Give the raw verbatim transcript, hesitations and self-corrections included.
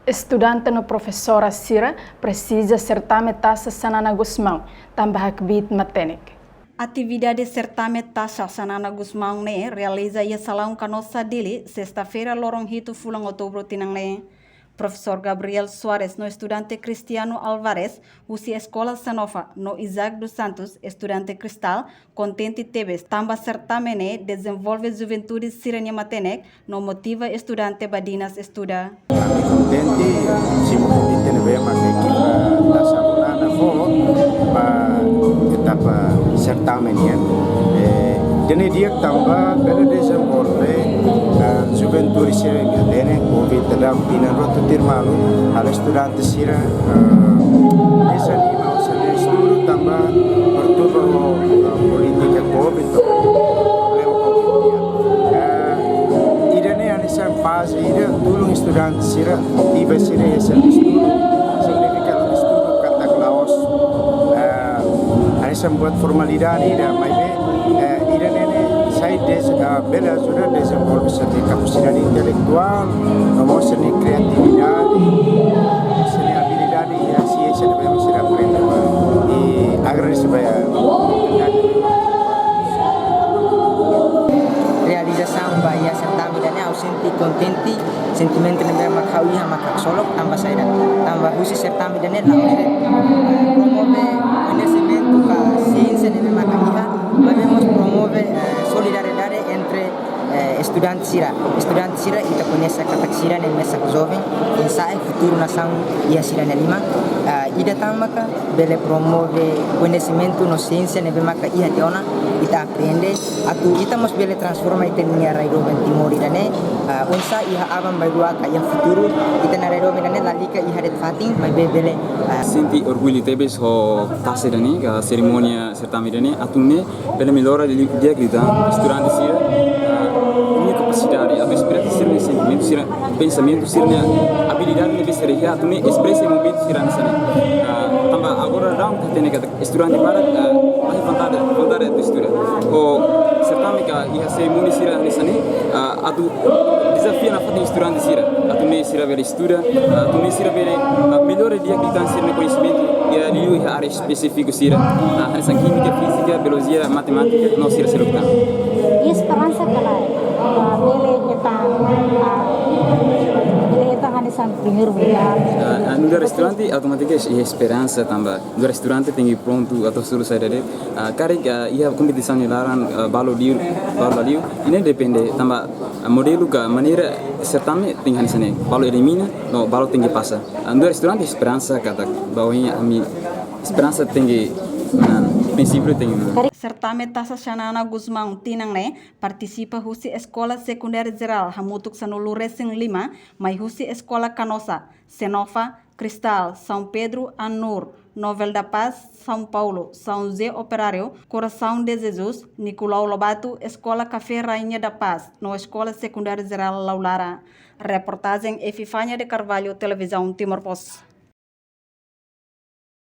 Estudante no profesora sira presiza sertame taxa Xanana Gusmão, tanba hakbiit matenek. Atividade sertame taxa Xanana Gusmão ne'e realiza iha Salaun Canossa Dili, sesta-feira, loron hitu fulan outubru tinan ne'e. Profesór Gabriel Soares no estudante Cristiano Alvarez, husi Eskola Xenofa, no Isaac dos Santos, estudante Cristal, kontente tebes tanba sertame ne'e dezenvolve juventude sira-nia matenek no motiva estudante ba dinas estuda. Ami kontente, simu konvite ne'ebé mak ekipa taxa Xanana fó ba etapa sertame nian. Eh, ida-ne'e di'ak tanba bele dezenvolve, eh, juventude sira-nia matenek, ovi tadam pina roto tirmalu, halo estudante sira, eh, dezanima ou sira estudu tanba perturba ho, eh, polítika covid, problema covid nian. Eh, ida-ne'e hanesan faze ida tulun estudante sira, tiba sira hanesan estudu, signifika estudu katak la'ós, eh, hanesan buat formalidade ida, maibé, eh, ida-ne'e ne'e sai des-, eh, bele ajuda dezenvolve sira-nia kapasidade intelektuál, no mós sira-nia kriatividade, sira-nia abilidade iha siénsia ne'ebé sira aprende ba. I agradese ba iha oportunidade. Realizasaun ba iha sertame ida-ne'e ha'u sente kontente, sentimentu ne'ebé mak ha'u iha mak haksolok, tanba saida? Tanba husi sertame ida-ne'e la'ós de'it, eh, promove koñesimentu ka siénsia ne'ebé mak iha, maibé mós promove, eh, solidariedade entre, eh, estudante sira. Estudante sira ita koñese katak sira ne'e mesak joven, ensa'e futuru nasaun iha sira-nia liman. Ah, ida tan maka bele promove koñesimentu no siénsia ne'ebé maka iha tiha ona, ita aprende, atu ita mós bele transforma ita-nia rai doben Timor ida-ne'e, ah, oinsá iha aban-bainrua ka iha futuru, ita-nia rai doben ida-ne'e lalika iha de'it fatin, maibé bele, ah, sente orgullu tebes ho taxa ida-ne'e, ka serimónia sertame ida-ne'e, atu nune'e bele mellora di'ak liután estudante sira, ah, nia kapasidade, atu espresa sira-nia sentimentu, sira-nia pensamentu, sira-nia abilidade ne'ebé sira iha, atu nune'e espresa iha momentu sira hanesan ne'e. Ah, tanba agora daudaun ita hatene katak estudante barak, ah, laiha vontade, vontade atu estuda. Ho sertame ka iha serimónia sira hanesan ne'e, ah, atu dezafia nafatin estudante sira, atu nune'e sira bele estuda, ah, atu nune'e sira bele, ah, mellora di'ak liután sira-nia koñesimentu, iha liu iha área espesífiku sira, ah, hanesan kímika, fízika, biolojia, matemátika, no sira seluk tan. I esperansa ka lae, ah, bele hetan, ah, bele hetan hanesan primeiru lugar. Ah, ah, nu'udar estudante, automatikamente iha esperansa tanba nu'udar estudante tenke prontu atu hasoru saida de'it. Ah, karik, ah, iha kompetisaun nia laran, ah, balu liu, balu liu. Ida-ne'e depende tanba, ah, modelu ka maneira sertame tenke hanesan ne'e. Balu elimina, no balu tenke pasa. Ah, nu'udar estudante esperansa katak, ba ohin ami esperansa tenke, ah, prinsípiu tenke, ah. Sertame taxa Xanana Gusmão tinan ne'e partisipa husi Eskola Sekundária Jerál hamutuk sanulu-resin-lima, mai husi Eskola Canossa, Xenofa, Cristal, São Pedro, Anur, Novel da Paz, São Paulo, São José Operário, Coração de Jesus, Nicolau Lobato, Eskola Café Rainha da Paz, no Eskola Sekundária Jerál Laulara. Reportajen Epifania de Carvalho, Televizaun Timor Post.